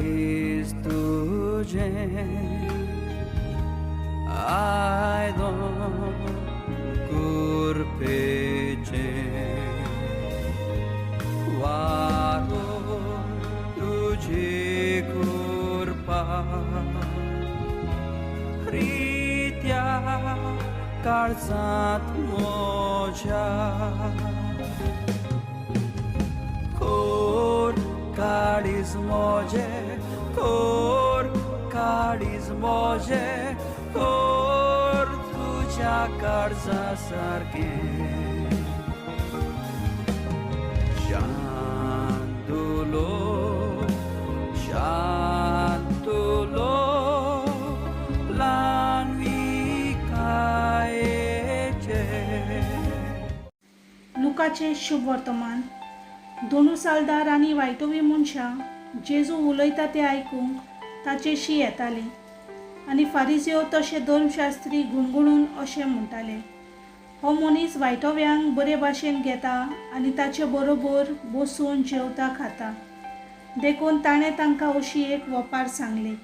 काळीज तुजें आयदन कुरपेचें वारो तुजी कृपा रित्या काळजांत म्हज्या खोर काळीज म्हजें खोर काळीज म्हजें खोर तुज्या काळजा सारकें शांतुलो शांतुलो ल्हानविकायेचे. लुकाचें शुभ वर्तमान. दोनू सालदार आनी वायटोवी मनशां जेजू उलयता तें आयकूंक ताचेशी येतालीं आनी फारिज्यो तशें धर्मशास्त्री गुणगुणून अशें म्हणटाले, हो मनीस वायटोव्यांक बरे भाशेन घेता आनी ताचे बरोबर बसून जेवता खाता. देखून ताणें तांकां अशी एक वपार सांगली,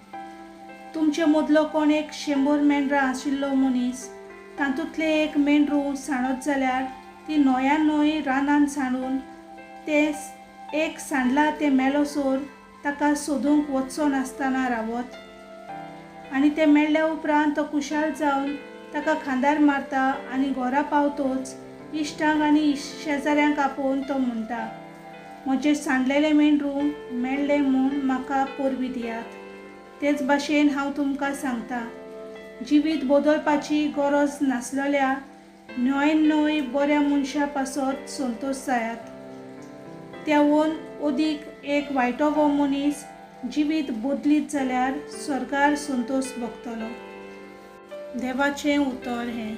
तुमचे मदलो कोण एक 100 मेंढरां आशिल्लो मनीस तातूंतलें एक मेंढरू सांडत जाल्यार ती न्हंयान न्हंय रानान सांडून तें एक सांडला तें मेलोसर ताका सोदूंक वचचो नासतना रावत? आनी तें मेळ्ळ्या उपरांत तो खुशाल जावन ताका खांदार मारता आनी घरा पावतोच इश्टांक आनी शेजाऱ्यांक आपोवन तो म्हणटा, म्हजें सांडलेलें मेंढरू मेळ्ळें म्हूण म्हाका परबीं दियात. तेच भाशेन हांव तुमकां सांगता, जिवीत बदलपाची गरज नासलेल्या न्हय न्हय बऱ्या मनशा पासत संतोश जायात. त्यावून अदीक एक वायटो वो मनीस जिवीत बदलीत जाल्यार स्वर्गार संतोश भोगतलो. देवाचें उतर हें.